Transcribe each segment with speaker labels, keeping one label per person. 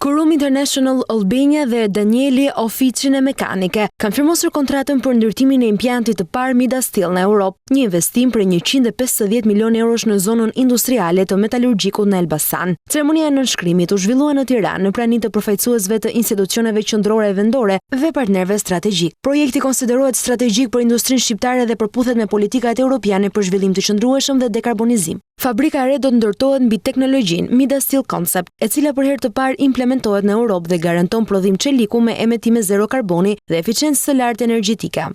Speaker 1: Kurum International Albania dhe Danieli Officine Meccaniche kanë firmosur kontratën për ndërtimin e impiantit të parë Mida Steel në Europë, një investim prej 150 milionë eurosh në zonën industriale të metalurgjikut në Elbasan. Ceremonia e nënshkrimit u zhvillua në Tiranë në prani të përfaqësuesve të institucioneve qendrore e vendore dhe partnerëve strategjikë. Projekti konsiderohet strategjik për industrinë shqiptare dhe përputhet me politikat europiane për zhvillim të qëndrueshëm dhe dekarbonizim. Fabrika e re do të ndërtohet mbi teknologjinë Mida Steel Concept, e cila për herë të parë implementohet në Europë dhe garanton prodhim çeliku me emetime zero karboni dhe eficiencë të lartë energjetike.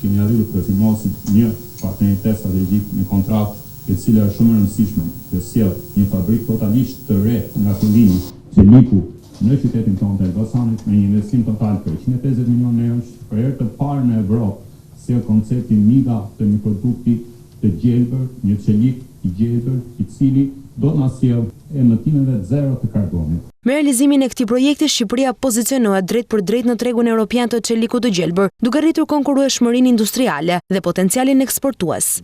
Speaker 2: Kemi arritur të firmosim një partneritet strategjik, një kontratë e cila është shumë e rëndësishme që sjell një fabrikë totalisht të re nga fillimi çeliku në qytetin tonë të Elbasanit me një investim total prej 150 milionë eurosh, për herë të parë në Evropë sjell konceptin Mida të një produkti të gjelbër, një çelik i gjelbër, i cili do të na sjellë emetimeve zero të karbonit.
Speaker 1: Me realizimin e këtij projekti, Shqipëria pozicionohet drejtpërdrejt në tregun europian të çelikut të gjelbër, duke rritur konkurrueshmërinë industriale dhe potencialin eksportues.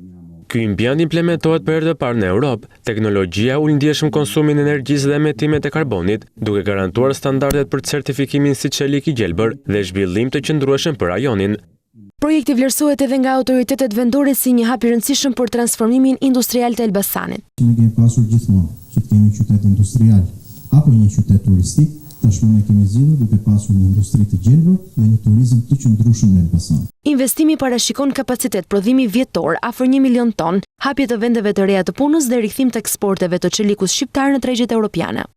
Speaker 3: Ky impiant implementohet për herë të parë në Europë. Teknologjia ul ndjeshëm konsumin e energjisë dhe emetimet e karbonit, duke garantuar standardet për certifikimin si çelik i gjelbër dhe zhvillim të qëndrueshëm për rajonin.
Speaker 1: Projekti vlerësohet edhe nga autoritetet vendore si një hap i rëndësishëm për transformimin industrial të Elbasanit.
Speaker 4: Ne kemi pasur gjithmonë që të kemi qytet industrial apo një qytet turistik, tashmë ne kemi zgjidhur duke pasur një industri të gjelbër dhe një turizëm të qëndrueshëm në Elbasan.
Speaker 1: Investimi parashikon kapacitet prodhimi vjetor afër një milion ton, hapje të vendeve të reja të punës dhe rikthim të eksporteve të çelikut shqiptar në tregjet europiane.